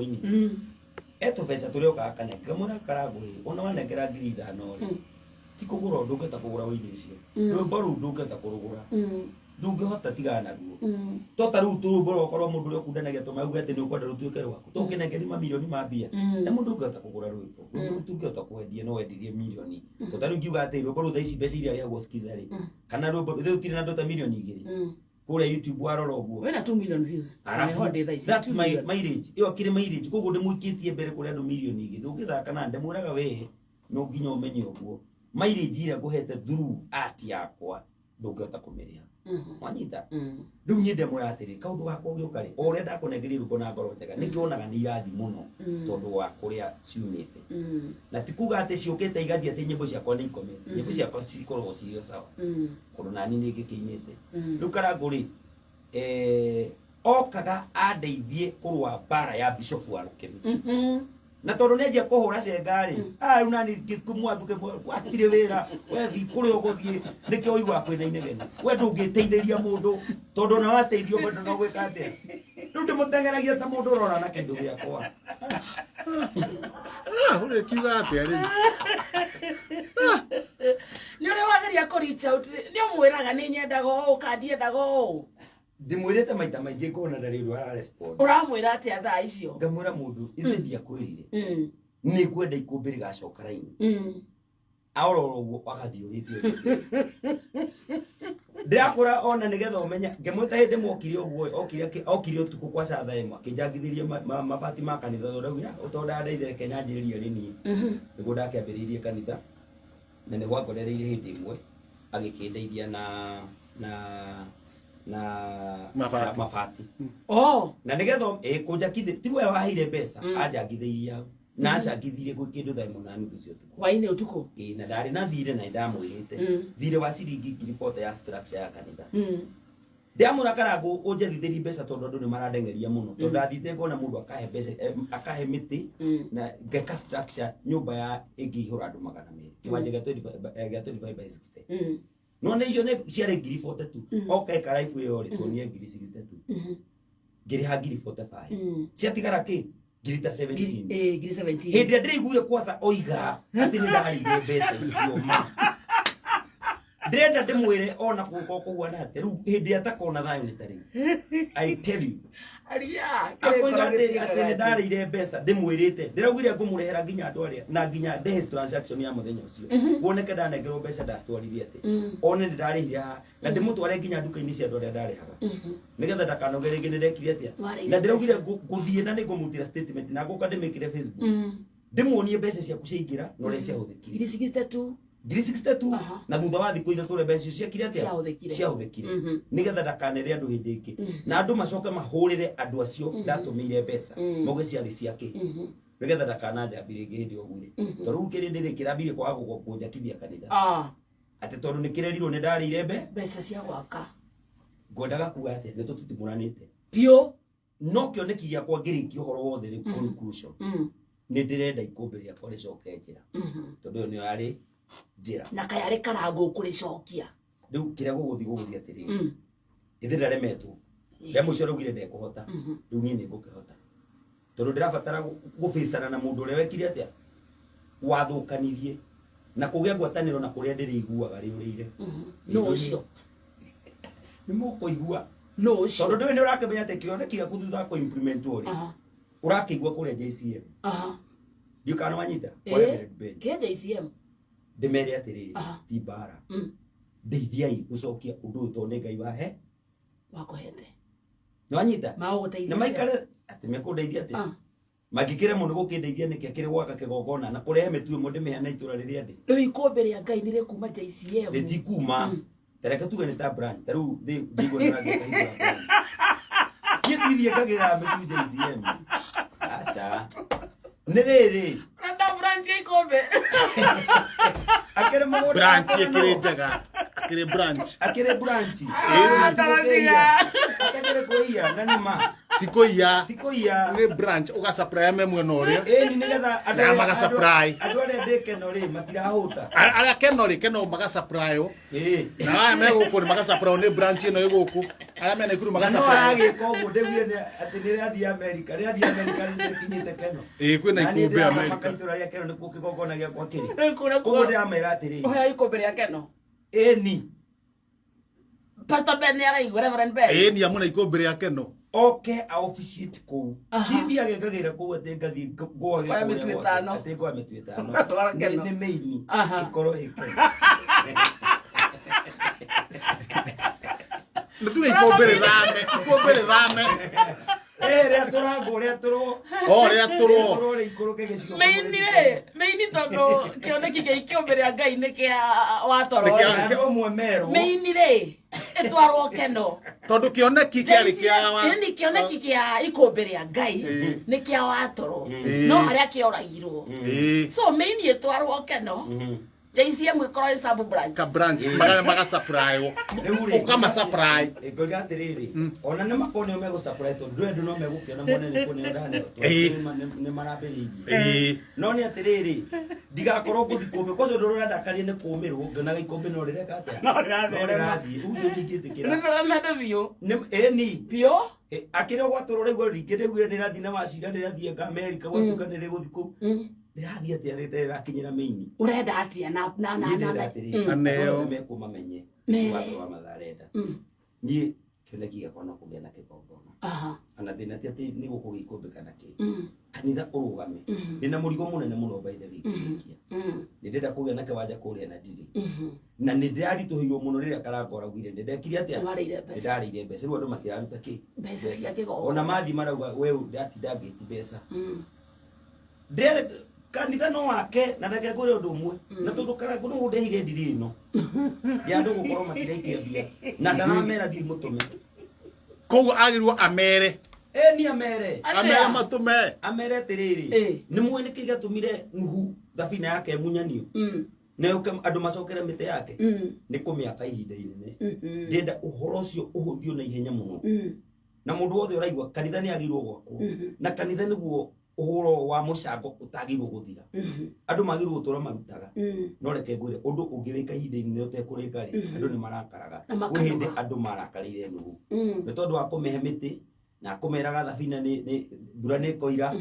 Ũini etũbeca tũrĩa okaga kanenge ngamwĩra Karangũ ĩ, ona wanengera 5,000 rĩ, ti kũgũra ndũngĩhota kũgũra ũini ũcio, rwĩmbo rũu ndũngĩhota kũrũgũra, ndũngĩhota, tigana naruo. To ta rĩu rwĩmbo rwakwa rwa mũndũ ũrĩa ũkundanagia tũmaĩ uge atĩ nĩ ũkwenda rũtuĩke rwaku, to ũkĩnengeri mamirioni ma mbia, na mũndũ ũngĩhota kũgũra rwĩmbo, rwĩmbo rũtungĩhota kwendia no wendirie mirioni. To ta rĩu ingiuga atĩ rwĩmbo rũu thaa ici mbeca iria rĩhagwo Skiza rĩ, kana rwĩmbo rũu rũtirĩ na andũ ta 2 mirioni kũrĩa YouTube warora ũguo. Wĩna 2 million views. Arabu, Ona thaa ici, that's 2 my million. mileage ĩyo kĩrĩ mileage, koguo ndĩmũikĩtie mbere kũrĩ andũ 2 mirioni. Ndũngĩthaka na ndĩmwĩraga we no nginya ũmenye ũguo mileage ĩrĩa ngũhete through art yakwa ndũngĩhota kũmĩrĩha. Wanyita? Rĩu niĩ ndemwĩra atĩrĩ, kaũndũ gakwa ũgĩũka rĩ, o ũrĩa ndakũnengeria rwĩmbo na ngoro njega, nĩkĩonaga nĩ irathi mũno tondũ wa kũrĩa ciumĩte, na ti kuga atĩ ciũkĩte igathiĩ atĩ nyĩmbo ciakwa nĩ ikomete. Nyĩmbo ciakwa cikoragwo cirĩ o sawa, kũndũ nani nĩ ngĩkĩinĩte. Rĩu Karangũ rĩ, okaga andeithie kũrũa mbara ya Bishop wa Rũkemi, na tondũ nĩ anjia kũhũra cenga rĩ, rĩu nani ngĩmwathuke gwatirĩ wĩra, wethi kũrĩa ũgũthiĩ nĩkĩo ũiguaga kwĩna inegene. We ndũngĩteithĩria mũndũ tondũ ona wateithio bado no gwĩka atĩa? Rĩu ndĩmũteng'eragia ta mũndũ ũrora na kĩndũ gĩakwa. Ah, ũrĩkiuga atĩa rĩu? Nĩ ũrĩa wageria kũ reach out, nĩ ũmwĩraga nĩ nyendaga ũũ ka ndiendaga ũũ? Ndĩmwĩrĩte maita maingĩ, ngona ndarĩ ũndũ ararespond. Ũramwĩra atĩa thaa icio? Ngamwĩra mũndũ ithe ndiakwĩrire nĩ ngwenda ikũmbĩ rĩgacoka raini. Aorora ũguo agathiĩ ũrĩtie ndĩrakũra ona nĩgetha ũmenye. Ngĩmwĩta hĩndĩ mokire ũguo, okire okire ũtukũ kwa ca thaa 1, akĩnjangithĩria mabati ma kanitha, tondũ ndaugire, "Ah, tondũ ndandeithire Kenya anjĩrĩrie rĩ niĩ nĩguo ndakĩambĩrĩirie kanitha na nĩ gwangorereire." Hĩndĩ ĩmwe agĩkĩndeithia na Mabati. na mabati. Oh. Na nĩgetha kũnjakithĩ ti we waheire mbeca, anjangithĩirie hau na acangithirie gwĩ kĩndũ thaa 1:30 cia ũtukũ. Hwainĩ ũtukũ. Ĩĩ, na ndarĩ na thirĩ na nĩndamwĩrĩte thirĩ wa ciringi 40,000 ya structure ya kanitha. Ndamũra Karangũ ũnjethithĩrie mbeca tondũ andũ nĩ marandengeria mũno, tondũ ndathiĩte ngona mũndũ akahe mbeca, akahe mĩtĩ na ngeka structure nyũmba ya ĩngĩihũra andũ 200, kĩwanja gĩa 25 gĩa 25 by 60. No nĩ icio nĩ ciarĩ 42,000. Oka ĩka raibu ĩyo rĩ, tuonie 62,000. Ngĩrĩha 45,000. Ciatigara kĩ ngiri ta 17. 17,000. Hĩndĩ ĩrĩa ndĩraiguire kwaca oiga atĩ nĩ ndarĩire mbeca icio, ma ndĩrenda ndĩmwĩre ona kũngĩkorwo kũhuana atĩ rĩu hĩndĩ ĩrĩa atakona thayũ nĩ ta rĩu, I tell you. Aria. Akoiga atĩ nĩ ndarĩire mbeca, ndĩmwĩrĩte, ndĩraugire ngũmũrehera nginya andũ arĩa na nginya ndehe transaction ya mũthenya ũcio woneke ndanengerwo mbeca ndacitwarithie atĩ one nĩ ndarĩhire haha, na ndĩmũtware nginya nduka-inĩ cia andũ arĩa ndarĩhaga nĩgetha ndakanoge rĩngĩ nĩ ndekire atĩa. Warĩire Na ndĩraugire ngũthiĩ na nĩ ngũmũtĩra statement na ngũka ndĩmĩkĩre Facebook, ndĩmuonie mbeca ciaku ciaingĩra na ũrĩa ciahũthĩkire. 62,000. 62,000. Na thutha wa thikũ 3 ũrĩa mbeca icio ciekire atĩa. Ciahũthĩkire. Ciahũthĩkire, nĩgetha ndakanere andũ hĩndĩ ĩngĩ na andũ macoke mahũrĩre andũ acio ndatũmĩire mbeca mauge ciarĩ ciake, nĩgetha ndakananjambi rĩngĩ hĩndĩ ũguo. Tondũ rĩu kĩrĩndĩ rĩ kĩrambirie kwaga kũnjakithia kanitha atĩ tondũ nĩ kĩrerirwo nĩ ndarĩire mbe mbeca cia gwaka. Ngwendaga kuga atĩ nĩ tũtitimũranĩte biũ. No kĩoneki gĩakwa ngĩrĩkia ũhoro wothe rĩu, conclusion, nĩ ndĩrenda ikũmbĩ rĩakwa rĩcoke njĩra, tondũ ĩyo nĩyo yarĩ njĩra. Na kayarĩ Karangũ kũrĩcokia. Rĩu kĩrĩa gũgũthiĩ atĩrĩrĩ, ithĩ ndaremetwo rĩa mũico raugire ndekũhota, rĩu niĩ nĩ ngũkĩhota tondũ ndĩrabatara gũbĩcana na mũndũ ũrĩa wekire atĩa, wathũkanirie na kũgĩa ngwatanĩro na kũrĩa ndĩrĩiguaga rĩũrĩire. Nũ ũcio? Nĩ mũkũigua. Nũ ũcio? Tondũ ndũĩ nĩ ũrakĩmenya atĩ kĩoneki gĩaku thutha wa kũ-implement rĩ, ũrakĩigua kũrĩa JCM. Ndiũ kana wanyita kwa Reverend Ben. Kĩ JCM? Ndĩmere atĩrĩrĩ, ti mbara, ndeithiai gũcokia ũndũ ũyũ tondũ nĩ Ngai wahe. Wakũhete. Nĩ wanyita? Magũgũteithia. Na maikare atĩ mekũndeithia atĩ mangĩkĩremwo nĩ gũkĩndeithia nĩkĩ akĩrĩ gwaka kĩgongona na kũrehe mĩtu ĩmwe ndĩmĩheane itũra rĩrĩa ndĩ. Rĩu ikũmbĩ rĩa Ngai nĩ rĩkuma JCM? Rĩtikuma. Tareke tuge nĩ ta branch, ta rĩu ndĩigua nĩ ũrathiĩ ũkahingũra branch. Niĩ tithiĩ ngagĩra mĩtu JCM, aca nĩ rĩrĩ. Renda branch ya ikũmbĩ. Akĩrĩ mũgũnda Branch wakwa ĩkĩrĩ no. Njega akĩrĩ branch. Akĩrĩ branch. Ah, taraciga. Atakĩrĩ kwĩia na nĩ ma. Ti kũiya. Ti kũiya. Nĩ branch ũgasupply me mwena ũrĩa. Ĩni nĩgetha andũ Na magasupply. Andũ arĩa ndĩ keno rĩ matirahũta. Arĩa keno rĩ keno magasupply. Ĩĩ. Na aya me gũkũ nĩ magasupply nĩ branch ĩno ĩ gũkũ. Arĩa me Naikuru Na no magasupply. aragĩka ũguo ndĩguire atĩ nĩ rĩathiĩ Amerika, rĩathiĩ Amerika nĩrĩkinyĩte keno. Ĩĩ kwĩna Na niĩ ikũmbĩ ndĩramaka Amerika. itũra rĩa keno nĩkuo kĩgongona gĩakwa kĩrĩ. Kũrĩa Koguo ndĩramera atĩrĩrĩ. Ũheo ikũmbĩ rĩa keno. Ĩni. Pastor Ben nĩ araigua, Reverend Ben. Ĩĩ ni amuna ikũmbĩ rĩa keno. Oke a officiate kũu. Aha. Ndithiage ngagĩra kũu atĩ ngathiĩ ngũage Ngoya kũrĩa mĩtu gwake, ĩtano. atĩ ngoya mĩtu ĩtano. Twara keno. Nĩ mĩini Aha. ĩkorwo ĩ keno. Nĩ tuge ikũmbĩ rĩthame. Ikũmbĩ rĩthame. Ĩ rĩatũrangwo rĩatũrwo. O rĩatũrwo. Rĩatũrwo rĩikũrũke gĩcigo kĩmwe Mĩini rĩ, mĩini tondũ kĩoneki kĩa ikũmbĩ rĩa Ngai nĩ kĩa watoro. Nĩ kĩa- Na andũ amwe merwo. Mĩini rĩ, ĩtwarwo keno. Tondũ kĩoneki kĩarĩ kĩa wa. Ĩni kĩoneki kĩa ikũmbĩ rĩa Ngai Ĩĩ. nĩ kĩa watoro. Ĩĩ. No harĩa kĩoragirwo. Ĩĩ. So mĩini ĩtwarwo keno. JCM ĩkorwo ĩ sub branch. Ka branch magasupply. Rĩu rĩ, Ũkama supply. Ngoiga atĩrĩrĩ, ona nĩ makorwo nĩo megũsupply tondũ ndũĩ andũ no megũkĩona mone nĩ kũneo ndaneo Ĩĩ. nĩ marambĩrĩirie. Ĩĩ. No nĩ atĩrĩrĩ, ndigakorwo ngũthi kũmĩ kwaco ũndũ ũrĩa ndakarie nĩ kũmĩrwo ngĩonaga ikũmbĩ no rĩreka atĩa? No rĩratherema. No rĩrathiĩ. Rĩu ũcio ndingĩtĩkĩra. Nĩtheremete biũ. Ĩni. Biũ. Akĩrĩ o gwatũrwo rĩu rĩngĩ rĩu nĩrathiĩ na wacira rĩrathiĩ anga Amerika gwatuĩka nĩ rĩgũthiĩ kũu. Rĩrathiĩ atĩa rĩrakinyĩra mĩini? Ũrenda atĩa na na na Niĩ na ndĩrenda na. atĩrĩrĩ, Aneo. andũ othe mekwo mamenye Mere. watho wa mathaa arenda. Mm. Niĩ kĩoneki gĩakwa no kũgĩa na kĩgongona. Aha. Ona thĩna ti atĩ nĩ gũkũ gĩkũmbĩ kana kĩ. Mm. Kanitha ũrũgame. Ndĩna mũrigo mũnene mũno by the way kũrĩkia. Mm. Nĩ ndĩrenda kũgĩa na kĩwanja kũrĩa na ndirĩ. Mhm. Na nĩ ndĩraritũhĩirwo mũno rĩrĩa Karangũ araugire nĩ ndekire atĩa? Nĩwarĩire Nĩ mbeca. ndarĩire mbeca. Rĩu andũ matiraruta kĩ? Mbeca cia kĩgongona. Ona mathiĩ marauga we ndatinda ngĩti mbeca. Mm. Ndĩre kanitha no wake na reke ngwĩre ũndũ ũmwe na tondũ Karangũ nĩwe ũndehire ndiri ĩno ya andũ gũkorwo matiraikia mbia na ndaramera thiĩ mũtũme. Koguo agĩrĩirwo amere. Ĩni amere. Atĩa? Amere matũme. Amere atĩrĩrĩ, Ĩ. nĩ mũĩ nĩkĩ gĩatũmire Nuhu thabina yake ĩmunyanio Mm. na yũke andũ macokere mĩtĩ yake? Mm. Nĩ kũmĩaka ihinda inene. Mhm. Ndĩrenda ũhoro ũcio ũhũthio na ihenya mũno. Mm. Na mũndũ wothe ũraigua kanitha nĩ agĩrĩirwo gwakwo. Mhm. Na kanitha nĩguo ũhoro wa mũcango ũtagĩrĩirwo gũthira. Mhm. Andũ magĩrĩirwo gũtũra marutaga. Mm. No reke ngwĩre ũndũ ũngĩwĩka ihinda inene ũtekũrĩka rĩ, andũ nĩ marakaraga. Na Kwĩ makanoga. hĩndĩ andũ marakarĩire Nuhu. Mm. Nĩ tondũ wa kũmĩhe mĩtĩ na kũmeraga thabina nĩ mbura nĩ ĩkoira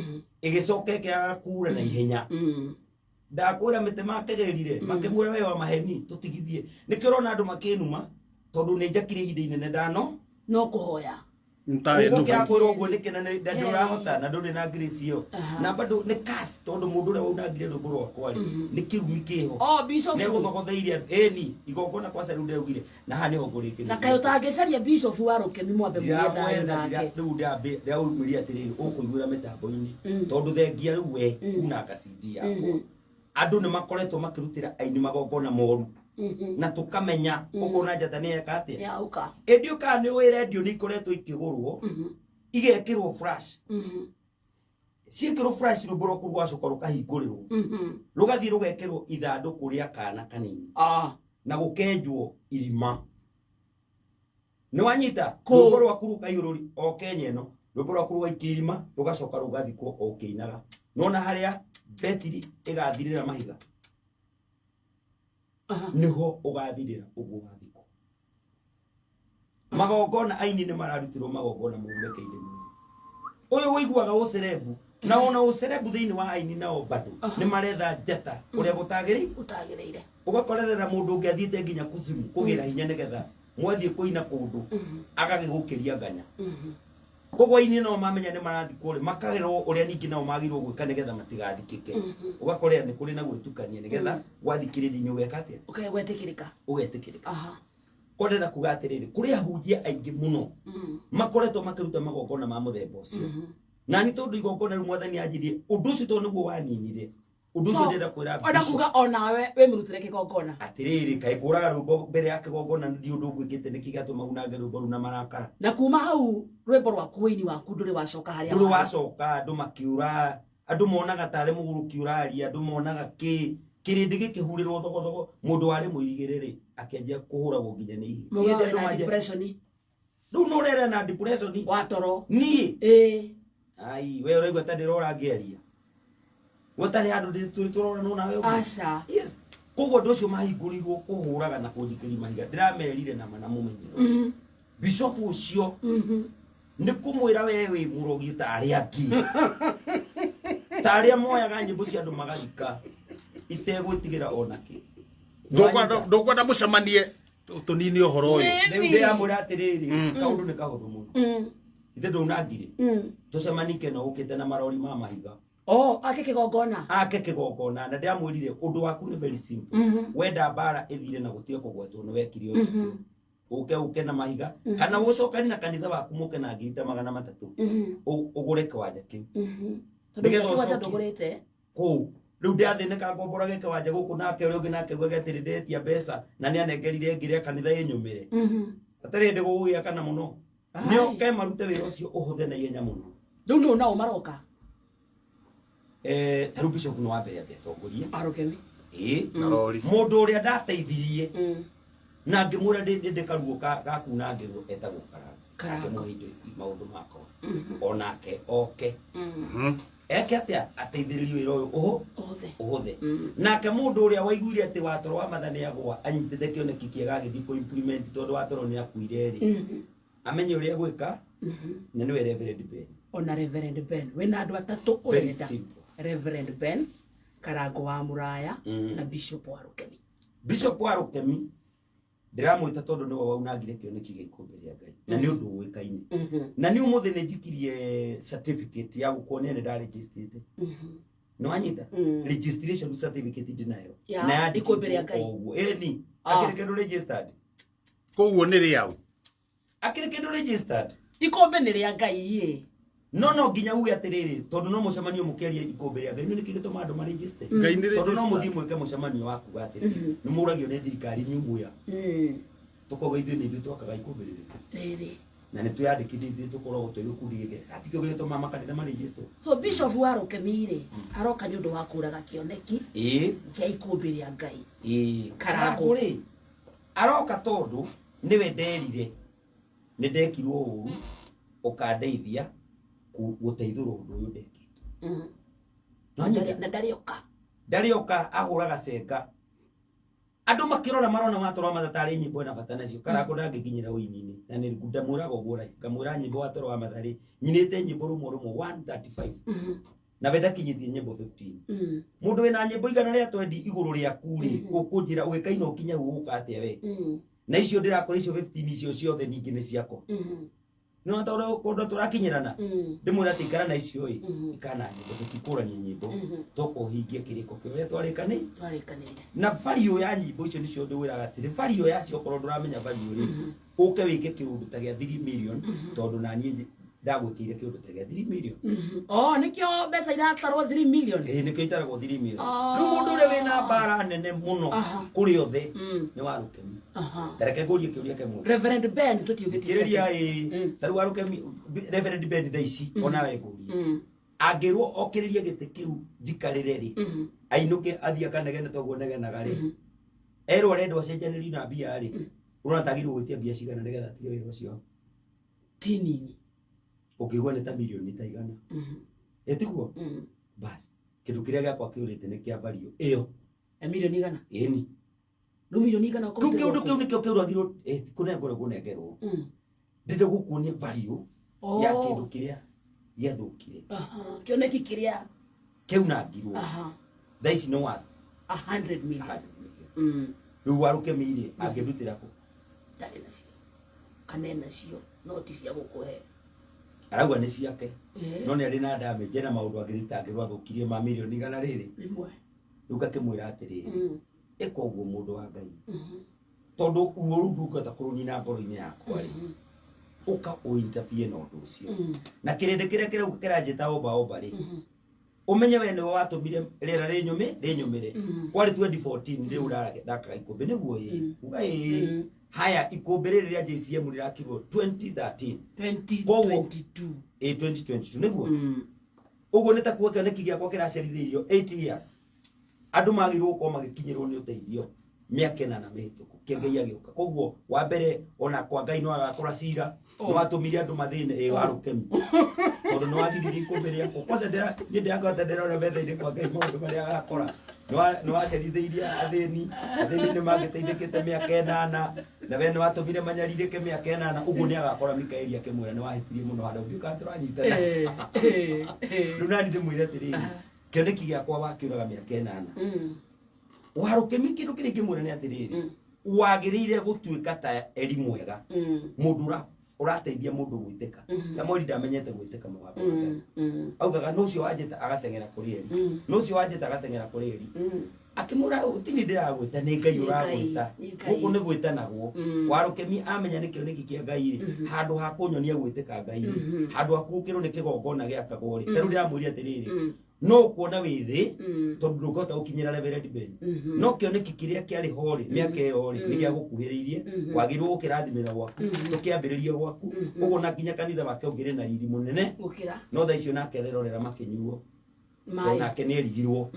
ĩgĩcoka ĩkĩaga kura na ihenya. Mm. Ndakwĩra mĩtĩ makĩgĩrire makĩmwĩra we wa maheni tũtigithie. Nĩkĩo ũrona andũ makĩnuma tondũ nĩ njakire ihinda inene ndano No kũhoya. Ntarĩ Ũguo Nuhu. kĩakwĩrwo ũguo nĩkĩ na ndũrahota na ndũrĩ na grace ĩyo. Aha. Na bado nĩ curse tondũ mũndũ ũrĩa waunangire rwĩmbo rwakwa rĩ nĩ kĩrumi kĩho. Oh, Bishop. Nĩ gũthogotheirie ĩni igongona kwaca rĩu ndeugire na haha nĩho ngũrĩkĩrĩria. Na kaĩ ũtangĩcaria Bishop wa Rũkemi mwambe mũgĩe thayũ Ndiramwetha, nake. rĩu ndĩraumĩria atĩrĩrĩ ũkũiguĩra mĩtambo-inĩ tondũ thengia rĩu we unanga CD yakwa. Andũ nĩ makoretwo makĩrutĩra aini magongona moru Mhm. na tũkamenya ũkona njata nĩ yeka atĩa. Yauka. Ĩndĩ ũkaga nĩ ũĩ rendio nĩ ikoretwo ikĩgũrwo igekĩrwo flash. Mhm. Ciĩkĩrwo flash rwĩmbo rwaku rũgacoka rũkahingũrĩrwo Mhm. rũgathiĩ rũgekĩrwo ithandũkũ rĩa kana kanini Ah. na gũkenjwo irima. Nĩ wanyita? Kũ? Rwĩmbo rwaku rũkaihũrũri o Kenya ĩno, rwĩmbo rwaku rũgaikia irima rũgacoka rũgathikwo o ũkĩinaga. Nona harĩa betiri ĩgathirĩra mahiga Aha. nĩho ũgathirĩra ũguo wathikwo. Magongona aini nĩ mararutirwo magongona moru reke ndĩmwĩre. Ũyũ ũiguaga ũcerebu na ona ũcerebu thĩinĩ wa aini nao bado nĩ maretha njata ũrĩa gũtagĩrĩire. Ũtagĩrĩire. Ũgakorerera mũndũ ũngĩ athiĩte nginya kuzimu kũgĩra hinya nĩgetha mwathiĩ kũina kũndũ agagĩgũkĩria nganya. Mhm. Koguo aini nao mamenya nĩ marathikwo rĩ makerwo ũrĩa ningĩ nao magĩrĩirwo gwĩka nĩgetha matigathikĩke. Ũgakorera nĩ kũrĩ na gwĩtukania nĩgetha gwathikĩrĩria nĩ ũgeka atĩa? Ũkage gwĩtĩkĩrĩka. Ũgetĩkĩrĩka. Aha. Kwendera kuga atĩrĩrĩ kũrĩ ahunjia aingĩ mũno Mm. makoretwo makĩruta magongona ma mũthemba ũcio. Na nĩ tondũ igongona rĩu mwathani anjirie ũndũ ũcio tondũ nĩguo waninire ũndũ ũcio So, ndĩrenda kwĩra Ona Bishop kuga onawe wĩ mũrutĩre kĩgongona. atĩrĩrĩ kaĩ kũraga rwĩmbo mbere ya kĩgongona ndi ũndũ ngwĩkĩte nĩkĩ gĩatũma unange rwĩmbo rũu na marakara. Na kuma hau rwĩmbo rwaku wĩini waku ndũrĩ wacoka harĩa Ndũrĩ warĩ. wacoka andũ makĩũra andũ monaga tarĩ mũgũrũki ũraria andũ monaga kĩ kĩrĩndĩ gĩkĩhurĩrwo thogothogo mũndũ warĩ mũirigĩre rĩ akĩanjia kũhũragwo nginya nĩ ihĩ. Mũgawa Hĩndĩ andũ wĩna manjia depression. Rĩu nĩ ũrere na depression. Wa toro. Niĩ? Ĩĩ. Ai, we ũraigua ta ndĩrora ngĩaria, we tarĩ handũ tũrĩ tũroranwo nawe ũguo? Aca. Yes, koguo andũ acio mahingũrirwo kũhũraga na kũnjikĩria mahiga, ndĩramerire nama na mũmenyero bishofu ũcio nĩ kũmwĩra we wĩ mũrogi ta arĩa angĩ, ta arĩa moyaga nyĩmbo cia andũ magathika itegwĩtigĩra ona kĩ. Ndũkwenda mũcemanie tũnine ũhoro ũyũ? Rĩu ndĩramwĩra atĩrĩrĩ, kaũndũ nĩ kahũthũ mũno, ithe ndũnangire tũcemanike na ũkĩte na marori ma mahiga. Oh, ake kĩgongona. Ake kĩgongona, na ndĩramwĩrire ũndũ waku nĩ very simple. Wenda mbara ĩthire na gũtige kũgwetwo nĩ wekire ũndũ ũcio, ũke ũke na mahiga kana ũcokani na kanitha waku mũke na ngiri ta 300, ũgũre kĩwanja kĩu. Tondũ Nĩgetha kĩwanja ũcokie. ndũgũrĩte. Kũu rĩu ndĩrathĩnĩka ngomborage kĩwanja gũkũ, nake ũrĩa ũngĩ nake augaga atĩrĩ, ndĩretia mbeca na nĩanengerire ngĩrĩa kanitha ĩnyũmĩre hatarĩ hĩndĩ gũgũgĩakana mũno. Ai. Nĩoke marute wĩra ũcio ũhũthe na ihenya mũno. Rĩu nũ nao maroka? Eh, ta rĩu bishop nĩ wa mbere ambe atongorie. Arũkemi. Ĩĩ. Na rori. Mũndũ ũrĩa ndateithirie na ngĩmwĩra ndĩ karuo gakunangĩrwo etagwo Karango. Karango. Ngĩmũhe indo maũndũ makwa onake oke eke atĩa, ateithĩrĩrie wĩra ũyũ ũhũ Othe. Ũhũthe. Nake mũndũ ũrĩa waiguire atĩ watoro wa matha nĩ agwa anyitĩte kĩoneki kĩega agĩthiĩ kũ implement tondũ watoro nĩ akuire rĩ, amenye ũrĩa egwĩka, na nĩwe Reverend Ben. Ona Reverend Ben, wĩna andũ atatũ Very ũrenda. simple. Reverend Ben, Karango wa Mũraya na Bishop wa Rũkemi. Bishop wa Rũkemi ndĩramwĩta tondũ nĩwe waunangire kĩoneki gĩa ikũmbĩ rĩa Ngai, na nĩ ũndũ ũĩkaine, na nĩ ũmũthĩ nĩ njikirie certificate ya gũkuonia nĩ ndarejistĩte. Nĩ wanyita? Registration certificate ndĩnayo. Ya Na yandĩkĩtwo ikũmbĩ rĩa Ngai. o ũguo, ĩni. Ah. Akĩrĩ kĩndũ registered. Koguo nĩ rĩau? Akĩrĩ kĩndũ registered. Ikũmbĩ nĩ rĩa Ngai ĩ. No nginya uge atĩrĩrĩ, tondũ no mũcemanio mũkĩaria ikũmbĩ rĩa Ngai, nĩ nĩkĩ gĩtũma andũ maregister? Ngai nĩ Tondũ no registered. mũthiĩ mwĩke mũcemanio wa kuga atĩrĩ, nĩ mũragio nĩ thirikari nyumuya, tũkauga ithuĩ nĩ ithuĩ twakaga ikũmbĩ rĩrĩ. Rĩrĩ. Na nĩ twĩyandĩkithĩtie, tũkoragwo twĩ gĩkundi gĩkĩ, hatikĩo gĩgĩtũma makanitha maregister. So Bishop wa Rũkemi rĩ, aroka nĩ ũndũ wa kũraga kĩoneki Ĩĩ. kĩa ikũmbĩ rĩa Ngai. Ĩĩ. Karango. Karango rĩ aroka tondũ nĩwe nderire nĩ ndekirwo ũru, ũkandeithia gũteithũra ũndũ ũyũ ndekĩtwo. Nĩwanyita? Na ndarĩoka. Ndarĩoka ahũraga cenga, andũ makĩrora marona watoro wa matha tarĩ nyĩmbo ĩna bata nacio. Karango ndangĩkinyĩra ũini-inĩ, na nĩ ndamwĩraga ũguo right, ngamwĩra nyĩmbo watoro wa matha rĩ, nyinĩte nyĩmbo rũmwe rũmwe 135, na we ndakinyĩtie nyĩmbo 15. Mũndũ wĩna nyĩmbo 120 igũrũ rĩaku rĩ, ũkũnjĩra ũgĩkaina ũkinye gũgũka atĩa we? Na icio ndĩrakora icio 15 icio ciothe ningĩ nĩ ciakwa. Nĩ tondũ kũndũ tũrakinyĩrana, ndĩmwĩra atĩ ikara na icio ĩ, ikara na nyĩmbo, tũtikũrania nyĩmbo, toka ũhingie kĩrĩko kĩa ũrĩa twarĩkani Twarĩkanĩire. Na value ya nyĩmbo icio nĩcio ndĩwĩraga atĩrĩ, value yacio, okorwo ndũramenya value rĩ, ũke wĩke kĩũndũ ta gĩa 3 million, tondũ naniĩ ndagwĩkĩire kĩũndũ ta gĩa 3 million. Oh, nĩkĩo mbeca iratarwo 3 million. Ĩĩ, nĩkĩo itaragwo 3 million. Ah. Rĩu mũndũ ũrĩa wĩna mbara nene mũno kũrĩ othe nĩ wa Rũkemi. Ta reke ngũrie kĩũria kĩmwe. Reverend Ben tũtiugĩte. Kĩrĩria ĩ, ta rĩu Warũkemi, Reverend Ben thaa ici onawe ngũrie, angĩrwo okĩrĩrie gĩtĩ kĩu njikarĩre rĩ, ainũke athiĩ akanegene toguo negenaga rĩ, erwo arendwo acenjanĩrio na mbia rĩ, ũrona tagĩrĩirwo gwĩtia mbia cigana nĩgetha atige wĩra ũcio? Ti nini. Ũngĩigua nĩ ta mirioni ta igana, ĩtiguo? Bas, kĩndũ kĩrĩa gĩakwa kĩũrĩte nĩ kĩa value ĩyo. Ya milioni 100? Ĩni. Rĩu milioni 100 Kĩu ũkũrutĩrwo kĩũndũ kũ? Kĩu nĩkĩo kĩũragirwo kũnengerwo kũnengerwo. Ndĩrenda gũkuonia value ya kĩndũ kĩrĩa gĩathũkire. Aha, kĩoneki kĩrĩa Kĩaunangirwo. Thaa ici nĩ wa 100 million. 100 million. Rĩu Warũkemi rĩ, angĩndutĩra kũ? Ndarĩ nacio kana enacio no ti cia gũkũhe. Arauga nĩ ciake. Eh. No nĩ arĩ na damage na maũndũ angĩthitangĩrwo athũkirie ma mirioni 100 rĩrĩ. 1. Rĩu ngakĩmwĩra atĩrĩrĩ, ĩka ũguo mũndũ wa Ngai, tondũ ruo rũu ndungata kũrũnina ngoro-inĩ yakwa rĩ, ũka ũinterfere na ũndũ ũcio na kĩrĩndĩ kĩrĩa kĩrauga kĩranjĩta omba omba rĩ, ũmenye we nĩwe watũmire rĩera rĩnyũmĩ rĩnyũmĩre. Kwarĩ 2014 rĩu ndakaga ikũmbĩ nĩguo ĩ uga ĩ haya, ikũmbĩ rĩrĩ rĩa JCM rĩrakirwo 2013. 2022. Ĩ, 2022 nĩguo. Ũguo nĩ ta kuga kĩoneki gĩakwa kĩracerithĩirio 8 years. Andũ magĩrĩirwo gũkorwo magĩkinyĩrwo nĩ ũteithio. Mĩaka 4 mĩhĩtũku kĩengei agĩũka. Koguo wa mbere ona kwa Ngai no agakora cira nĩ watũmire andũ mathĩne ĩ warũkemi tondũ nĩ wagiririe ikũmbĩ rĩakwa kwanza ndĩra niĩ ndĩrakora ndĩrona metha-inĩ kwa Ngai maũndũ marĩa agakora. Nĩ wacerithĩirie athĩni, athĩni nĩ mangĩteithĩkĩte mĩaka 8 na we nĩ watũmire manyarirĩke mĩaka 8. Ũguo nĩ agakora Mikaeli akĩmwĩra nĩ wahĩtirie mũno handũ ndiũĩ kana tũranyitana. Rĩu nani ndĩmwĩre atĩrĩrĩ, kĩoneki gĩakwa wakĩũraga mĩaka 8 warũkemi. Kĩndũ kĩrĩa ingĩmwĩra nĩ atĩrĩrĩ, wagĩrĩire gũtuĩka ta eri mwega, mũndũ ũrateithia mũndũ gwĩtĩka. Samueli ndamenyete gwĩtĩka mũgambo wa Ngai, augaga nũ ũcio wanjĩta, agateng'era kũrĩ Eri, nũ ũcio wanjĩta, agateng'era kũrĩ Eri, akĩmwĩra tini ndĩragwĩta, nĩ Ngai ũragwĩta, gũkũ nĩ gwĩtanagwo. Warũkemi amenya nĩ kĩoneki kĩa Ngai rĩ, handũ ha kũnyonia gwĩtĩka Ngai rĩ, handũ ha kũũkĩrwo nĩ kĩgongona gĩakagwo rĩ, ta rĩu ndĩramwĩria atĩrĩrĩ, no kuona wĩ thĩ tondũ ndũngĩhota gũkinyĩra Reverend Ben, no kĩoneki kĩrĩa kĩarĩ ho rĩ mĩaka ĩyo rĩ nĩ gĩagũkuhĩrĩirie, wagĩrĩirwo gũkĩrathimĩra gwaku, tũkĩambĩrĩrie gwaku ũguo, na nginya kanitha wake ũngĩrĩ na riri mũnene. Gũkĩra. No thaa icio nake arerorera makĩnyuo tondũ maĩ. Nake nĩ erigirwo,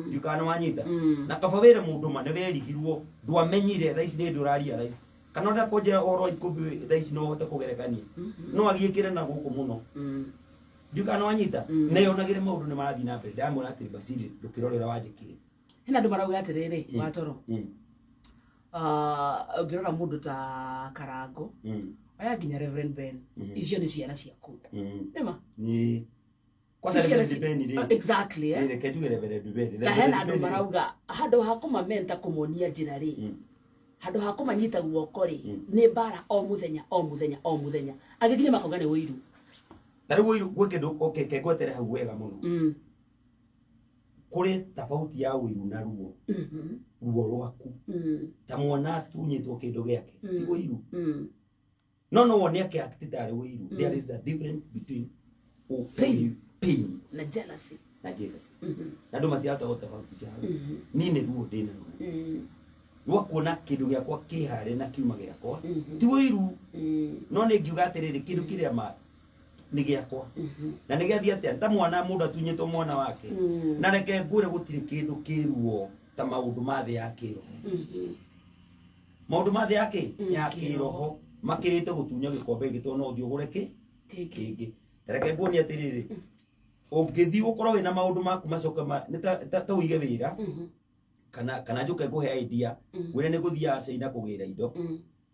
ndiũ kana wanyita na kaba wĩre mũndũ ma nĩ werigirwo, ndwamenyire. Thaa ici nĩ ndĩ ũraria thaa ici kana ũrenda kũnjĩra ũhoro wa ikũmbĩ thaa ici no ũhote kũgerekania no agiĩkĩre na gũkũ mũno, ndiũ kana wanyita na yonagĩre maũndũ nĩ marathiĩ na mbere. Ndamwĩra atĩ Basili, ndũkĩrore ũrĩa wanjĩkire. Hena andũ marauga atĩrĩrĩ, watoro, ũngĩrora mũndũ ta Karango, oya nginya Reverend Ben, icio nĩ ciana ciaku, nĩma? Nĩ kwanza Ti ciana Reverend Ben rĩ, Exactly, eh? Reke njuge Reverend Ben. Na hena andũ marauga handũ ha kũmamenta, kũmonia njĩra rĩ, handũ ha kũmanyita guoko rĩ, nĩ mbara o mũthenya o mũthenya o mũthenya, agĩkinya makauga nĩ ũiru. Ta rĩu ũiru gwĩ kĩndũ, okay, ke ngwetere hau wega mũno. Kũrĩ tofauti ya ũiru na ruo. Ruo rwaku ta mwana atunyĩtwo kĩndũ gĩake ti ũiru, no no wone ake act tarĩ ũiru. There is a difference between Pain. Pain na jealousy. Na jealousy, na andũ matirahota gũtofautisha hau. Niĩ nĩ ruo ndĩna ruo rwa kuona kĩndũ gĩakwa kĩharĩ na kiuma gĩakwa, ti ũiru. No nĩ ngiuga atĩrĩrĩ, kĩndũ kĩrĩa ma nĩ gĩakwa na nĩ gĩathiĩ atĩa ta mwana mũndũ atunyĩtwo mwana wake. Na reke ngwĩre, gũtirĩ kĩndũ kĩruo ta maũndũ ma thĩ ya kĩroho. Maũndũ ma thĩ ya kĩ ya kĩroho makĩrĩte gũtunywo gĩkombe gĩtwo no ũthiĩ ũgũre kĩ kĩngĩ. Ta reke nguonie atĩrĩrĩ, ũngĩthiĩ ũkorwo wĩna maũndũ maku macoke nĩ ta ũige wĩra kana njũke ngũhe idea, ngwĩre nĩ ngũthiaga China kũgĩra indo,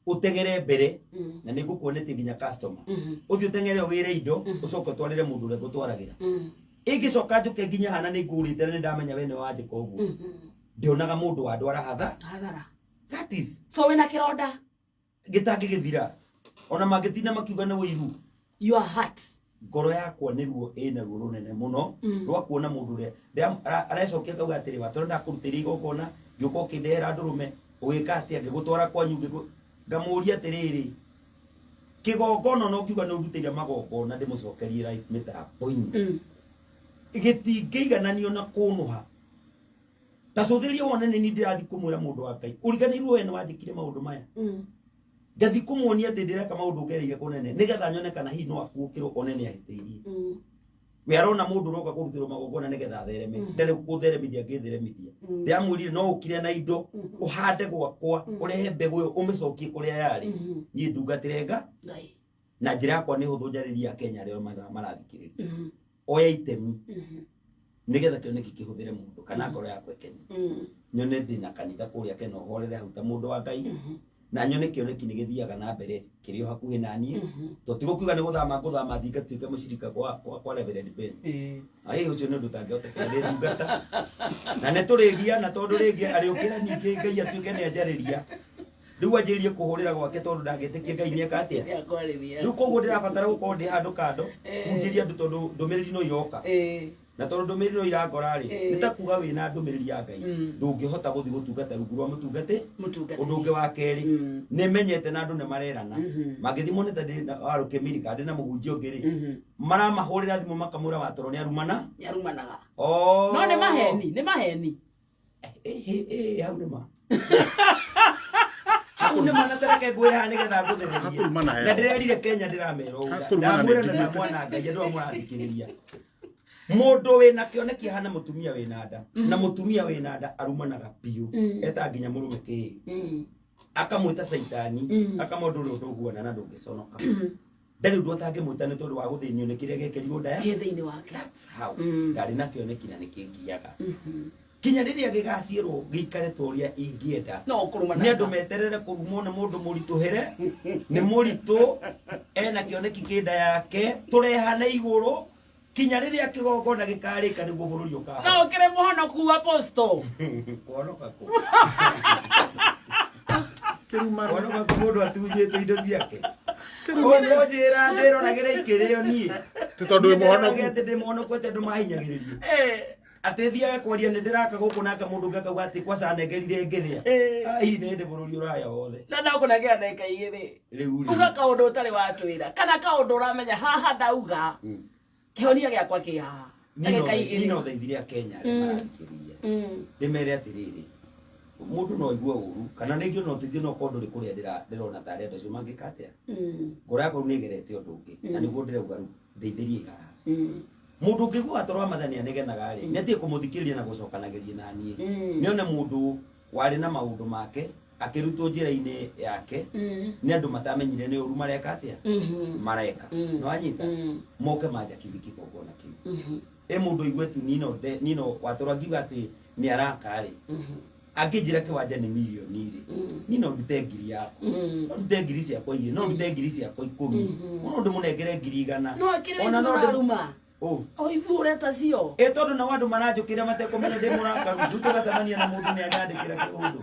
ũteng'ere mbere na nĩ ngũkuonetie nginya customer, ũthiĩ ũteng'ere ũgĩre indo, ũcoke ũtwarĩre mũndũ ũrĩa ngũtwaragĩra. Ingĩcoka njũke nginya hana nĩ ngũrĩte na nĩ ndamenya we nĩ wanjĩka ũguo, ndionaga mũndũ wandwara hatha. Hathara. That is So wĩna kĩronda gĩtangĩgĩthira ona mangĩtinda makiuga nĩ ũiru. Your heart. Ngoro yakwa nĩ ruo, ĩna ruo rũnene mũno rwa kuona mũndũ ũrĩa arecokia akauga atĩrĩ, watoro ndakũrutĩire igongona, ngĩũka ũkĩndehera ndũrũme, ũgĩka atĩa, ngĩgũtwara kwanyu, ngamũria atĩrĩrĩ, kĩgongona no ngiuga nĩ ũndutĩire magongona ndĩmũcokerie live mĩtambo-inĩ, gĩtingĩigananio na kũnũha. Ta cũthĩrĩria wone nĩ niĩ ndĩrathiĩ kũmwĩra mũndũ wa Ngai ũriganĩirwo we nĩ wanjĩkire maũndũ maya, ngathiĩ kũmuonia atĩ ndĩreka maũndũ ngereire kũnene nĩgetha nyone kana hihi no akuũkĩrwo one nĩ ahĩtĩirie. We arona mũndũ ũroka kũrutĩrwo magongona nĩgetha athereme, ndarĩ gũtheremithia ngĩtheremithia. Ndĩramwĩrire no ũkire na indo ũhande gwakwa, ũrehe mbegũ ĩyo ũmĩcokie kũrĩa yarĩ, niĩ ndungatĩre nga Ngai. Na njĩra yakwa nĩ hũthũ, njarĩria Kenya arĩa marathikĩrĩria, oya itemi nĩgetha kĩoneki kĩhũthĩre mũndũ kana ngoro yakwa ĩkene, nyone ndĩna kanitha kũrĩa kena ũhorere hau ta mũndũ wa Ngai, na nyone kĩoneki nĩ gĩthiaga na mbere kĩrĩ o hakuhĩ na niĩ, to ti gũkiuga nĩ gũthama ngũthama thiĩ ngatuĩke mũcirika kwa Reverend Ben. Ai, ũcio nĩ ũndũ ũtangĩhotekeka. Ndĩ ndungata na nĩ tũrĩgiana, tondũ rĩngĩ arĩũkĩra ningĩ Ngai atuĩke nĩ anjarĩria, rĩu anjĩrĩrie kũhũrĩra gwake tondũ ndangĩtĩkia Ngai nĩeka atĩa. Nĩakwarĩria. Rĩu koguo ndĩrabatara gũkorwo ndĩ handũ kando hunjĩria andũ, tondũ ndũmĩrĩri no iroka, na tondũ ndũmĩrĩri no irangora rĩ, nĩ ta kuga wĩna ndũmĩrĩri ya Ngai, ndũngĩhota gũthiĩ gũtungata rungu rwa mũtungati. Mũtungati. Ũndũ ũngĩ wa kerĩ, nĩ menyete na andũ nĩ marerana, mangĩthiĩ mone ta ndĩ na warũkĩmiri kana ndĩ na mũhunjia ũngĩ rĩ, maramahũrĩra thimũ makamwĩra watoro nĩ arumana. Nĩarumanaga. Oh. No nĩ maheni, nĩ maheni. Hau nĩ ma, hau nĩ ma, na tareke ngwĩre haha nĩgetha ngũthererie. Hakurumana Na heo. ndĩrerire Kenya, ndĩramera ũguo. Hakurumana nĩ Ndamwĩra na njiguĩte. ndamwana Ngai andũ amwe mũrathikĩrĩria. Mũndũ wĩna kĩoneki ahana mũtumia wĩna nda, na mũtumia wĩna nda arumanaga biũ, etaga nginya mũrũme kĩĩ, akamwĩta caitani, akamwĩra ndũrĩ ũndũ ũguana na ndũngĩconoka. Ndarĩ ũndũ atangĩmwĩta nĩ tondũ wa gũthĩnio nĩ kĩrĩa gĩekĩrirwo nda Kĩ thĩinĩ wake. That's how ndarĩ na kĩoneki na nĩkĩngiaga kinya rĩrĩa gĩgaciĩrwo gĩikare ta ũrĩa ingĩenda. No ũkũruma. Nĩ andũ meterere kũrumwo nĩ mũndũ mũritũhĩre, nĩ mũritũ, ena kĩoneki kĩ nda yake, tũrehane igũrũ kinya rĩrĩa kĩgongona gĩkarĩka nĩguo bũrũri No ũkahona. ũkĩrĩ mũhonoku, apostle? Kũhonoka kũ? Kĩrumano. Kũhonoka kũ mũndũ atunyĩtwo indo ciake? Ũkũnjĩra ndĩroragĩra ikĩrĩo niĩ? Ti tondũ wĩ mũhonoku. Ndĩrorage atĩ ndĩ mũhonoku, atĩ andũ mahinyagĩrĩrio, Eh. atĩ thiage kwaria nĩ ndĩraka gũkũ, nake mũndũ ũngĩ akauga atĩ kwaca nengerire ngĩrĩa. Ai, nĩ hĩndĩ bũrũri ũraya wothe. Na ndakũnengera ndagĩka 2. Rĩu rĩ. Uga kaũndũ ũtarĩ watwĩra kana kaũndũ ũramenya haha ndauga kĩhonia gĩakwa kĩ haha. Ndagĩka Niĩ 2. no thaithire akenya arĩa marathikĩrĩria, ndĩmere atĩrĩrĩ, mũndũ no aigue ũru kana rĩngĩ no ũteithio, no korwo ndũrĩ kũrĩa ndĩrona tarĩ andũ acio mangĩka atĩa. Ngoro yakwa rĩu nĩ ĩgerete ũndũ ũngĩ, na nĩguo ndĩrauga rĩu ndeithĩriei haha. Mũndũ ũngĩigua toro wa mathani anegenaga rĩ, nĩ atige kũmũthikĩrĩria na gũcokanagĩria na niĩ. Nĩ one mũndũ warĩ na maũndũ make akĩrutwo njĩra-inĩ yake nĩ andũ matamenyire nĩ ũru mareka atĩa mareka. Nĩ wanyita? Moke manjakithie kĩgongona kĩu. Ĩ mũndũ aigue tu nino watũra ngiuga atĩ nĩ araka rĩ, angĩnjĩra kĩwanja nĩ mirioni rĩ, niĩ no ndute 1,000 yakwa, no ndute ngiri ciakwa 2, no ndute ngiri ciakwa 10, no ndĩmũnengere 100,000. No akĩrĩ Ona no ithuĩ ũraruma? Ũ. O ithuĩ ũreta cio. Ĩ tondũ nao andũ maranjũkĩra matekũmenya ndĩ mũrakaru, rĩu tũgacemania na mũndũ nĩ anyandĩkĩra kĩũndũ.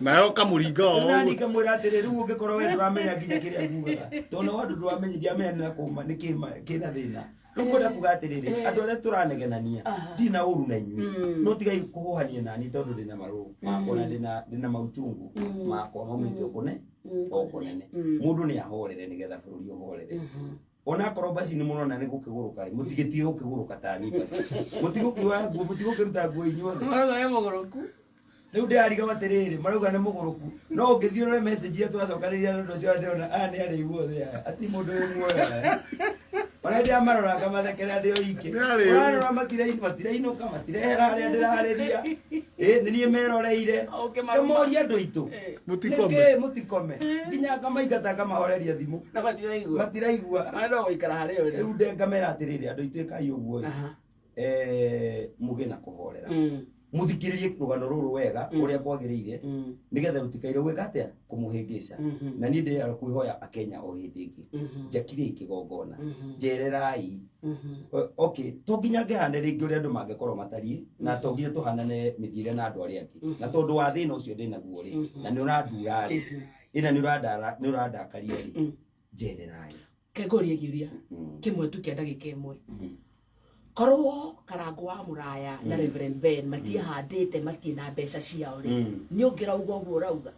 Nayo kamũringa o Rĩu nani ũguo. ngamwĩra atĩrĩ, rĩu ũngĩkorwo we ndũramenya nginya kĩrĩa ngugaga, tondũ nao andũ ndũramenya, ndiamenya nĩ nakũma nĩ kĩna thĩna. Rĩu ngwenda kuga atĩrĩrĩ, andũ arĩa tũranegenania, ndirĩ na ũru na inyuĩ, no tigai kũhũhania nani tondũ ndĩna marũrũ makwa na ndĩna mauchungu makwa maumĩte o kũne o kũnene. Mũndũ nĩ ahorere nĩgetha bũrũri ũhorere. Onakorwo baci nĩ mũrona nĩ gũkĩgũrũka rĩ, mũtigĩtige gũkĩgũrũka tani baci, mũtigũkĩoya nguo, mũtigũkĩruta nguo inyuothe. Marauga wĩ mũgũrũku. Rĩu ndĩrariga atĩrĩrĩ, marauga nĩ mũgũrũku, no ũngĩthiĩ ũrore message iria twacokanĩria na ũndũ ũcio ndĩrona aya nĩ arĩu othe aya, ati mũndũ wĩ muoyo aya. Ona ndĩramarora ngamathekerera ndĩ o iki. Nĩ arĩu. Ũrarora matirainũka, matirehera harĩa ndĩrarĩria. Ĩ nĩ niĩ meroreire. Ũkĩmaruma. Ngamoria andũ aitũ, Mũtikome. nĩkĩ mũtikome? Nginya ngamaingata ngamahoreria thimũ. Na matiraigua. Matiraigua. Marĩa no gũikara harĩa ũrĩ. Rĩu nde ngamera atĩrĩrĩ, andũ aitũ, ĩkai ũguo ĩ. Aha. Mũgĩe na kũhorera, mũthikĩrĩrie rũgano rũrũ wega ũrĩa kwagĩrĩire, nĩgetha rũtikaire gwĩka atĩa, kũmũhĩngĩca. Na niĩ ndĩrera kwĩhoya akenya o hĩndĩ ĩngĩ, njakirei kĩgongona, njererai. Okay, to nginya ngĩhane rĩngĩ ũrĩa andũ mangĩkorwo matariĩ, na to nginya tũhanane mĩthiĩre na andũ arĩa angĩ, na tondũ wa thĩna ũcio ndĩnaguo rĩ, na nĩ ũrandura rĩ, ĩna nĩ ũrandara, nĩ ũrandakaria rĩ, njererai. Kengũrie kĩũria kĩmwe tu kĩa ndagĩka 1. Korwo Karangũ wa Mũraya na Reverend Ben matiahandĩte, matirĩ na mbeca ciao rĩ, nĩ ũngĩrauga ũguo ũrauga?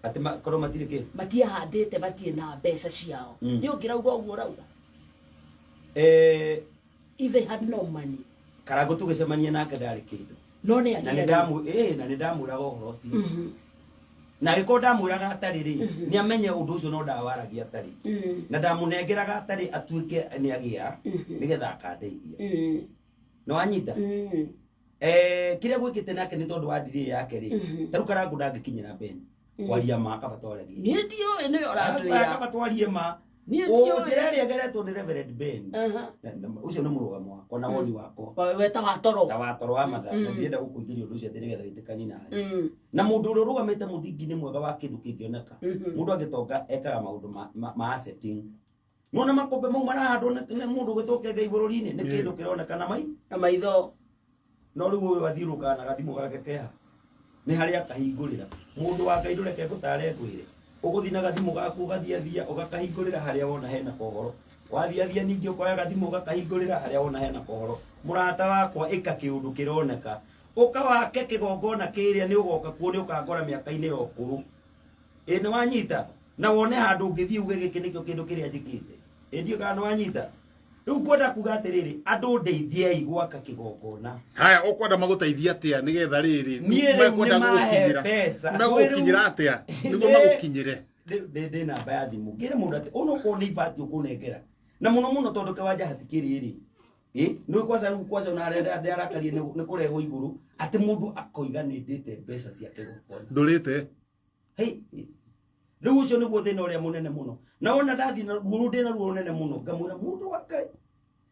Atĩ korwo matirĩ kĩ? Matiahandĩte, matirĩ na mbeca ciao, nĩ ũngĩrauga ũguo ũrauga? If they had no money. Karangũ tũgĩcemania nake ndarĩ kĩndũ. No nĩ Na nĩ ndamu ĩ na nĩ ndamwĩraga ũhoro ũcio, na angĩkorwo ndamwĩraga atarĩ rĩ, nĩ amenye ũndũ ũcio, no ndawaragia atarĩ, na ndamũnengeraga atarĩ, atuĩke nĩ agĩa nĩgetha akandeithia. Nĩ wanyita? Kĩrĩa gwĩkĩte nake nĩ tondũ wa ndirĩ yake rĩ, ta rĩu Karangũ ndangĩkinyĩra Ben kwaria ma, kaba twaragie. Niĩ ndiũĩ, nĩwe ũratwĩra. Kaba twarie ma. Niĩ ndiũĩ. Njĩra ĩrĩa ĩgeretwo nĩ Reverend Ben, Aha. ũcio nĩ mũrũgamo wakwa na woni wakwa. Weta wa toro. Ta wa toro wa matha, na ndirenda gũkũingĩria ũndũ ũcio atĩ nĩgetha wĩtĩkanie na niĩ. Na mũndũ ũrĩa ũrũgamĩte mũthingi-inĩ mwega wa kĩndũ kĩngĩoneka, mũndũ angĩtonga ekaga maũndũ ma accepting. Nona makũmbĩ mau marahandwo nĩ mũndũ ũgĩtwo Kenge bũrũri-inĩ, nĩ kĩndũ kĩroneka na mai Na maitho. No rĩu ũyũ athiũrũrũkaga na gathimũ gake keha, nĩ harĩa akahingũrĩra. Mũndũ wa Ngai, ndũreke ngũtare, ngwĩre ũgũthiĩ na gathimũ gaku, ũgathiathia ũgakahingũrĩra harĩa wona hena kohoro, wathiathia ningĩ ũkoya gathimũ ũgakahingũrĩra harĩa wona hena kohoro. Mũrata wakwa, ĩka kĩũndũ kĩroneka, ũka wake kĩgongona kĩrĩa nĩ ũgoka kuo, nĩ ũkangora mĩaka-inĩ ya ũkũrũ. Ĩ nĩ wanyita? Na wone handũ ũngĩthiĩ uge gĩkĩ nĩkĩo kĩndũ kĩrĩa njĩkĩte. Ĩ ndiũ kana nĩ wanyita? Rĩu ngwenda kuga atĩrĩrĩ, andũ ndeithiai gwaka kĩgongona. Haya, ũkwenda magũteithia atĩa nĩgetha rĩrĩ? Niĩ rĩu Mekwenda nĩ mahe gũgũkinyĩra. mbeca. Megũgũkinyĩra atĩa nĩguo magũkinyĩre? Ndĩ namba ya thimũ, ngĩre mũndũ atĩ onokorwo nĩ ibati ũkũnengera, na mũno mũno tondũ kĩwanja hatikĩrĩ rĩ. Ĩ nĩ kwaca rĩu kwaca ona arĩa ndarakarie nĩ kũrehwo igũrũ atĩ mũndũ akoiga nĩ ndĩte mbeca cia kĩgongona. Ndũrĩte. Hei, rĩu ũcio nĩguo thĩna ũrĩa mũnene mũno. Na wona ndathiĩ na ruo rũu ndĩna ruo rũnene mũno, ngamwĩra mũndũ wa Ngai,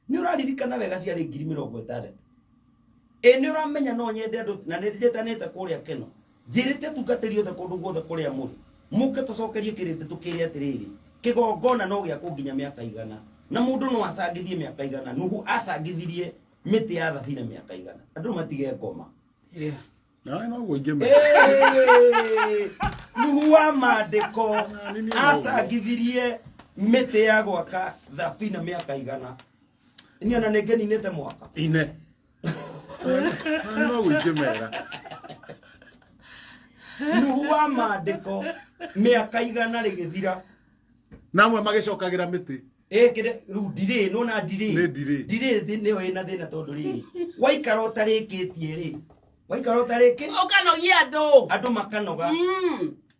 nĩ ũraririkana wega ciarĩ 60,000. Ĩ nĩ ũramenya no nyende andũ, na nĩ njĩtanĩte kũrĩa Keno, njĩrĩte atungatĩri othe kũndũ guothe kũrĩa mũrĩ, mũke tũcokerie kĩrĩndĩ tũkĩre atĩrĩrĩ, kĩgongona no gĩakwo nginya mĩaka 100, na mũndũ no acangithie mĩaka 100. Nuhu acangithirie mĩtĩ ya thabina mĩaka 100. Andũ matige ngoma. Yeah. Na no guo ingĩmenya. Ĩĩ, Nuhu wa maandĩko acangithirie mĩtĩ ya gwaka thabina mĩaka 100. Niĩ ona nĩ ngeninĩte mwaka. Ine. Na no guo ingĩmera. Nuhu wa maandĩko mĩaka 100 rĩgĩthira. Na amwe magĩcokagĩra mĩtĩ. Ĩ, kĩrĩa, rĩu ndirĩ, nĩwona ndirĩ. Nĩ ndirĩ. Ndirĩ nĩyo ĩna thĩna tondũ rĩrĩ, waikara ũtarĩkĩtie rĩ, waikara ũtarĩkĩ? Ũkanogia andũ. Andũ makanoga.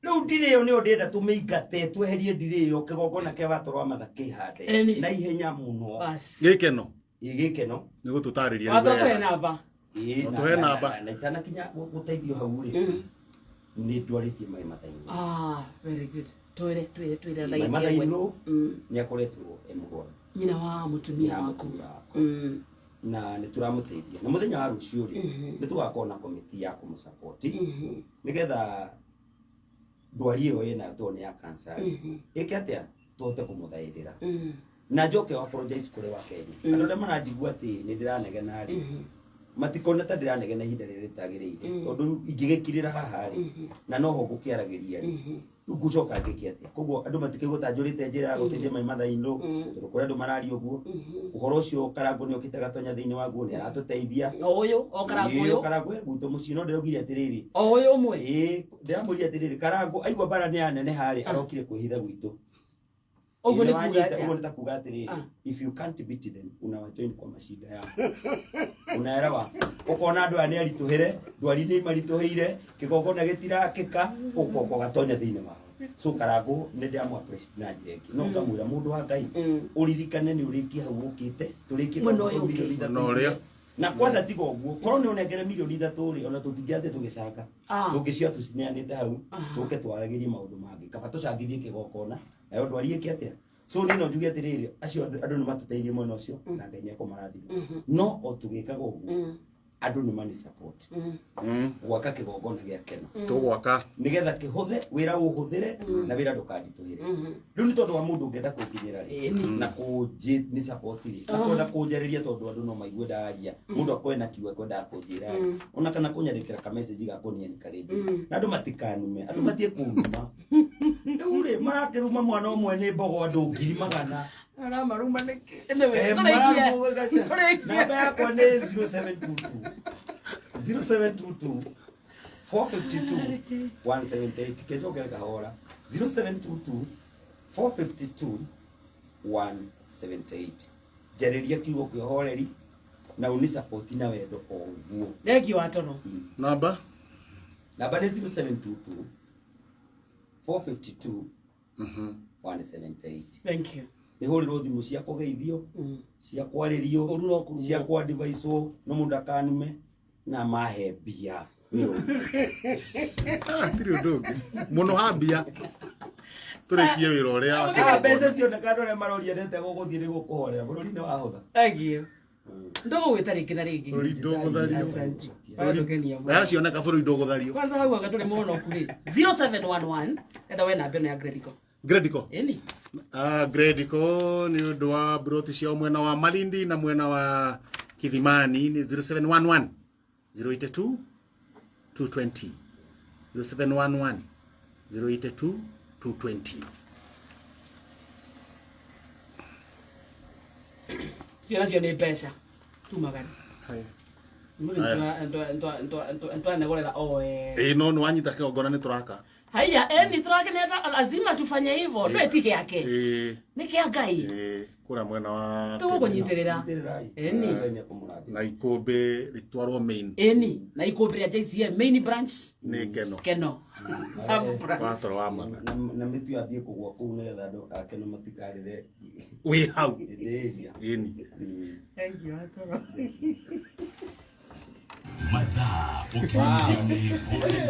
Rĩu ndirĩ ĩyo nĩyo ndĩrenda tũmĩingate, tweherie ndirĩ ĩyo, kĩgongona kĩa watho wa matha kĩhande. Ĩni. Na ihenya mũno. Bas. Gĩkeno. Ĩ, gĩkeno. Nĩ gũtũtarĩria rĩu Watho wega. tũhe namba. Ĩ, No tũhe namba. na itanakinya gũteithio hau rĩ, nĩ ndwarĩtie maĩ mathainĩ. Ah, very good. Twĩre, twĩre, twĩre Maĩ thaa ingĩ mathainĩ ĩmwe. nĩ akoretwo e mũrwaru. Nyina wa mũtumia Nyina wa waku. mũtumia wakwa. Na nĩ tũramũteithia. Na mũthenya wa rũciũ rĩ, nĩ tũgakorwo na komiti ya kũmũsupport. Nĩgetha ndwari ĩyo ĩnayo tondũ nĩ ya cancer rĩ, ĩke atĩa tũhote kũmũthaĩrĩra. Na njoke apologize kũrĩ wa Kenya. Andũ arĩa maranjigua atĩ nĩ ndĩranegena rĩ, matikone ta ndĩranegena ihinda rĩrĩa rĩtagĩrĩire. Tondũ rĩu ingĩgĩkirĩra haha rĩ, na noho ngũkĩaragĩria rĩ, rĩu ngũcoka ngĩke atĩa? Koguo andũ matikĩigua ta njũrĩte njĩra ya gũteithia maĩ mathainũ, tondũ kũrĩ andũ mararia ũguo. Ũhoro ũcio Karangũ nĩ okĩte gatonya thĩinĩ waguo, nĩ aratũteithia. O ũyũ, o Karangũ ũyũ. Ĩĩ, Karangũ e gwitũ mũciĩ, no ndĩraugire atĩrĩrĩ. O ũyũ ũmwe. Ĩĩ, ndĩramwĩrire atĩrĩrĩ, Karangũ aigua mbara nĩ yaneneha rĩ, arokire kwĩhitha gwitũ. Ũguo nĩ Ĩĩ, kuga nĩwanyita, atĩa? ũguo nĩ ta kuga atĩrĩrĩ, if you can't beat them, unawajoin kwa mashinda yao. Unaelewa? Ũkona andũ aya nĩ aritũhĩre, ndwari nĩ imaritũhĩire, kĩgongona gĩtirakĩka, ũkoka ũgatonya thĩinĩ wao. So Karangũ nĩ ndĩramũ appreciate na njĩra ĩngĩ. No ngamwĩra mũndũ wa Ngai, ũririkane nĩ ũrĩkie hau ũkĩte, tũrĩkie Mwena tondũ ũyũ ũngĩ. milioni ithatũ Mwena ũrĩa. Na kwanza tiga ũguo, korwo nĩ ũnengere milioni 3 rĩ, ona tũtingĩathiĩ tũgĩcanga. Tũngĩcio tũcineanĩte hau, tũke twaragĩrie maũndũ mangĩ. Kaba tũcangithie kĩgongona, nayo ndwari ĩke atĩa? So niĩ no njuge atĩrĩrĩ, acio andũ nĩ matũteithie mwena ũcio, na Ngai nĩ ekũmarathima. No o tũgĩkaga ũguo, andũ nĩ mani support. Gwaka kĩgongona gĩa Keno. Tũgwaka. Nĩgetha kĩhũthe, wĩra ũhũthĩre, na wĩra ndũkanditũhĩre. Rĩu nĩ tondũ wa mũndũ ũngĩenda kũnginyĩra rĩ, na kũnjĩ nĩ support rĩ, na kwenda kũnjarĩria tondũ andũ no maigue ndaria, mũndũ akorwe na kiugo ekwendaga kũnjĩra rĩ, ona kana kũnyandĩkĩra ka message ga kũni encourage. Na andũ matikanume, andũ matige kũnuma. Rĩu rĩ, marakĩruma mwana ũmwe nĩ mbogo andũ 100,000. Aramaruma nĩkĩ? Eh, namba yakwa nĩ 0722 0722 452 178. Kĩnjokere kahora. 0722 452 178. Njarĩria kiugo kĩa ũhoreri na ũni support na wendo o ũguo. Thank you, Atoro. Namba? Namba nĩ 0722 452 178. Thank you. Nĩ hũrĩrwo thimũ cia kũgeithio, cia kwarĩrio, Ũru no kũrumwo. cia kwadvicewo, no mũndũ akanume na mahe mbia. Hatirĩ ũndũ ũngĩ. Mũno ha mbia. Tũrĩkie wĩra ũrĩa wa Ah, mbeca cioneka andũ arĩa maroria ndete gũgũthiĩ nĩ gũkũhorera bũrũri nĩ wahũtha. Thank you. Ndũgũgwĩta rĩngĩ na rĩngĩ. Bũrũri ndũgũthario. Asante. Barandũkenia mũno. Mbeca cioneka bũrũri ndũgũthario. Kwanza hau anga ndũrĩ mũhonoku rĩ. 0711 enda we namba ĩno ya Gredico. Gredico. Ĩni. Gredico nĩ ũndũ wa broti ciao mwena wa Malindi na mwena wa Kithimani nĩ 0711 082 220. 0711 082 220. Icio nacio nĩ mbeca tumagana. Haya. Ntwanegorera o Ĩĩ no nĩ wanyita kĩgongona nĩ tũraka. Haya, eni turakeneta lazima tufanye hivyo. Ndwe ti giake. Ĩĩ. Nĩ kĩa Ngai. Ĩĩ, kũrĩa mwena wa Tũgũkũnyitĩrĩra. Nyitĩrĩrai. Ĩni. Ngai nĩekũmũrathima. Na ikũmbĩ rĩtwarwo main. Eni na ikũmbĩ rĩa JCM main branch Nĩ keno. Keno. Sub branch. Watoro wa mana. Na mĩtu yambie kũgwa kũu nĩgetha andũ akeno matikarĩre Wĩ hau. hĩndĩ ĩrĩa. Ĩni. Thank you, Watoro. Mathaa ũkimenyithio nĩ Golden.